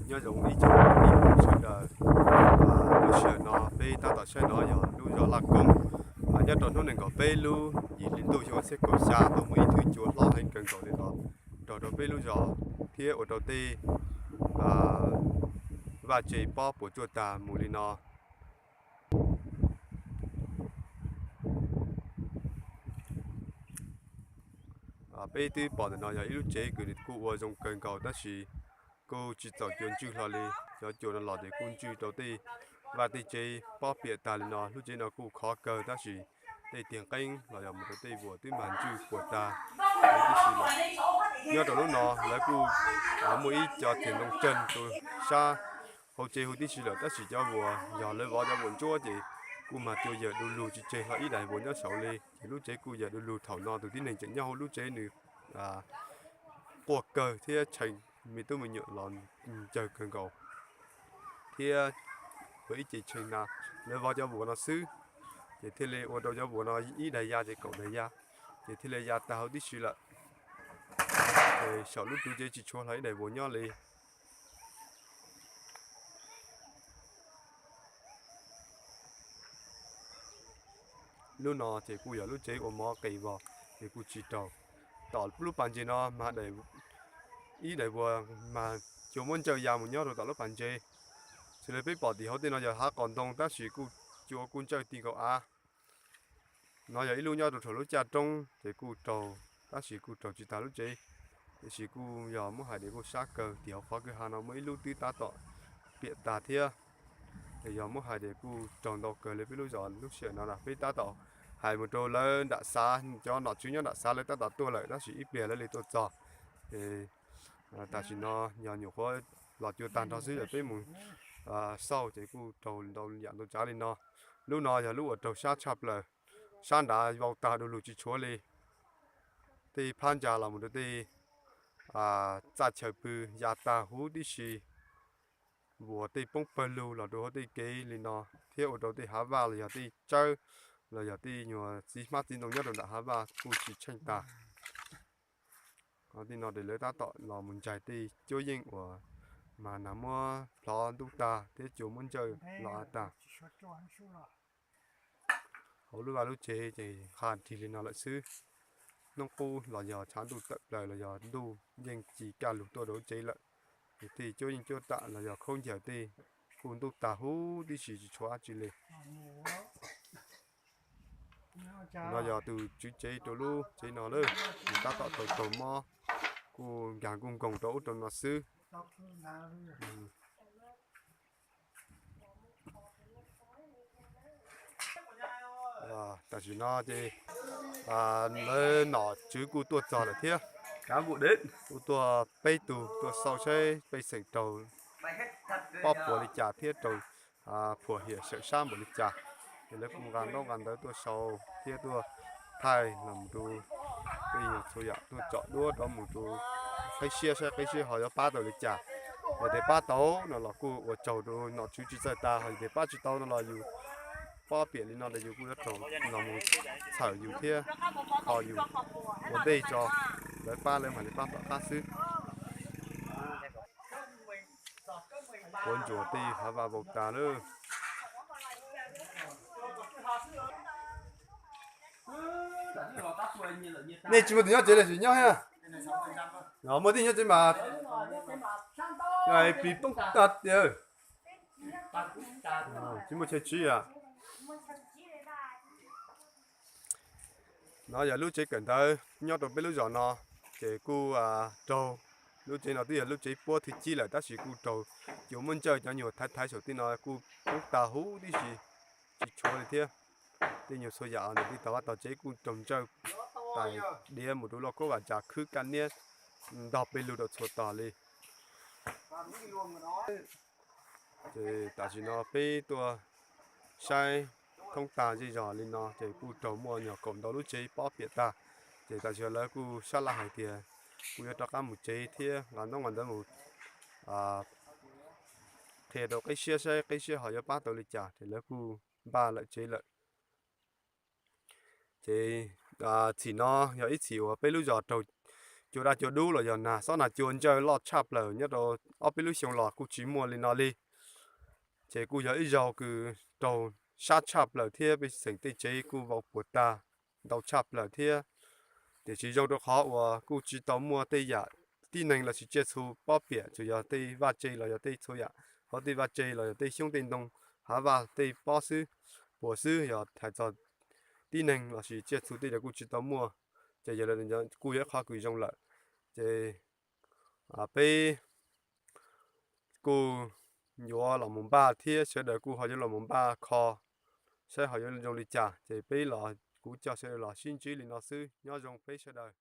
Nyob zoo ib tsoom phooj ywg sawv daws, lub sij hawm no peb tab tom saib no yog lub zos Laj Koob. Nyob rau hnub nees nkaum peb lub yim hli ntuj xyoo ob txhiab kaum xya tau muaj ib thwv cua hlob heev kawg nkaus li no raug rau peb lub zos thiab ua rau tej vaj tse pob puas tsuaj tag mus li no. Peb twb pom ntawm no yog ib lub tsev kws nws kuj ua zoo kawg nkaus tab sis kuj tsis txaus cua ntswj hlo li. Cov cua no los ces kuj ntswj rau tej vaj tej tsev pob piam tag li no. Lub tsev no kuj khov kawg tab sis tej tiag qeeb los yog mus rau tej vuas twb mag ntswj puas tag huv tib si lawm. Nyob rau lub no lawv kuj muaj ib co txiag ntoo tsawg rau sab hauv tsev huv tib si lawm tab sis cov vuas yog lawv vov cov vuas ntsuab ces kuj mag cua yawm du lug tsis tseg hlo ib daim vuas nyob saud li. Ces lub tsev kuj yawm du lug. Thaum no tus tib neeg tseem nyob hauv lub tsev nws quaj kawg thiab tshee, me tub me nyuam los ncaws kawg nkaus thiab ua ib ce tshee na. Lawv vov cov vuas no xwb ces thiaj li ua rau cov vuas no ib daim ya ces kaum daim ya, ces thiaj li ya tag huv tib si lawm. Ces saum lub ru tsev tsis tshuav hlo ib daim vuas nyob li. Lub no ces kuj yog lub tsev ua mov qis vog ces kuj tsis raug. Tom lub pas ntses no mas ib daim vuas mas cua muab ntsawj ya mus nyob rau tom lub pas ntses. Xws li peb pom tim hauv tej no yog hav qos ntoo tab sis kuj cua kuj ntsawj ti nkaus av. No yog ib lub nyob rau saum lub caj roob ces kuj raug tab sis kuj raug tsis tag lub tsev. Tiam sis kuj yog muab hais tias kuj sab kawg tim hauv qhov kwj ha no muaj ib lub twb tab tom piam tag thiab. Yog muab hais tias kuj raug ntau kawg li peb lub zos lub sij hawm no na. Peb tab tom hais mus rau lawv nram xav, cov nom tswv nyob nram xav lawv tab tom tuaj lawm tab sis ib pliag lawv li tuaj txog. Tam sim no yog nyuam qhuav los cua tag nrho xwb, yog peb mus xauj ces kuj raug ntau yam ntau tsav li no. Lub no yog lub uas raug sab tshaj plaws, sab nrad vau tag du lug tsis tshuav li. Tej phab ntsa los mus rau tej txaj chaw pw ya tag huv tib si. Vuas tej poob pawg lug los rau hauv tej kev li no thiab ua rau tej hav vaj los yog tej tsawb los yog tej nyuag txiv hmab txiv ntoo nyob rau nram hav vaj kuj tsis tsheej tag. Tej no ces lawv tab tom los mus ntsaig tej cuab yeej uas mas nag muab plhov ntub tag thiab cua muab ntsawj los av tag. Hauv lub vaj lub tsev ces nqha nrig li no lawm xwb. Hnub qub los yog tshav ntuj tawm plaws los yog ntuj yeej ci kaj lug tuaj rau lub tsev lawm. Ces tej cuab yeej cuab tam los yog khaub ncaws tej kuj ntub tag huv tib si tsis tshuav dab tsi li. No yog tus tswv tsev rau lub tsev no lawm, nws tab tom tau raug mob, kuj nkag kuj nkoos rau ub rau no xwb. Tam sim no ces lawv nom tswv kuj tuaj txog lawm thiab. Kuj tuaj peb tug tuaj xauj saib pej xeem raug pob puas li cas thiab raug phuam hiam sawm sab npaum li cas. Ces lawv kuj nqa ntaub nqa ntawv tuaj sau thiab tuaj thaij los mus rau tej nyuag txhua yam, tuaj tsom duab rov mus rau qib siab saib qib siab ho yuav pab tau li cas. Yog tias pab tau no los kuj ua tsaug rau nom tswv tsis txawj tas, ho yog tias pab tsis tau no los yus pob piam li no los yus kuj yuav raug los mus txhawm yus thiab kho yus ua ntej tso, lawv pab lawv mam li pab tom qab xwb. Quav ntsuas tej hav vaj vau tas lawm. Nej tsis muaj tus nyob tsev los tsis nyob thiab? Muaj tij nyob tsev mas plis poob tag tiag. Tsis muaj chaw tsib a. No yog lub tsev kawm ntawv nyob rau peb lub zos no, ces kuj raug, lub tsev no twb yog lub tsev puab thib tsib lawm tab sis kuj raug cua muab ntsawj cov nyuag thaiv thaiv saum tej no kuj poob tag huv tib si, tsis tshuav li thiab. Tej nyuag txhua yam ntawm tej tog vaj tog tsev kuj raug ntsawj tais diav mus rau lauj kaub vaj tsa khwb kaj niab ntog pes lug rau txhua tog li. Ces tam sim no peb tuaj saib thoob tag zej zog li no ces kuj raug muaj nyuag kaum ntau lub tsev pob piam tag. Ces tam sim no lawv kuj sab laj hais tias kuj yuav rov qab mus tsev thiab nqa ntaub nqa ntawv mus qhia rau qib siab saib qib siab ho yuav pab tau li cas, ces lawv kuj npaj lawm tsev lawm. Ces txhim no yog ib txhim uas peb lub zos raug cua daj cua dub los yog nag xob nag cua ntsawj loj tshaj plaws nyob rau ob peb lub xyoo los kuj tsis muaj li no li. Ces kuj yog ib zaug kws raug sab tshaj plaws thiab pej xeem tej tsev kuj vau puas tag ntau tshaj plaws thiab. Tiam sis zoo rau qhov uas kuj tsis tau muaj tej yam tib neeg los sis tsiaj txhu pob piam, tsuas yog tej vaj tse los yog tej txhua yam hauv tej vaj tse los yog tej xyoob tej ntoo, hav vaj tej pob xwb, puas xwb. Yog hais txog tib neeg los sis tsiaj txhu tej ntawd kuj tsis tau muaj, ces yog li kuj yog ib qhov kws zoo lawm. Ces peb kuj yuav los mus npaj thiab sawv daws kuj ho yuav los mus npaj kho saib ho yuav zoo li cas. Ces peb los kuv coj sawv daws los sib ntsib li no xwb, nyob zoo peb sawv daws.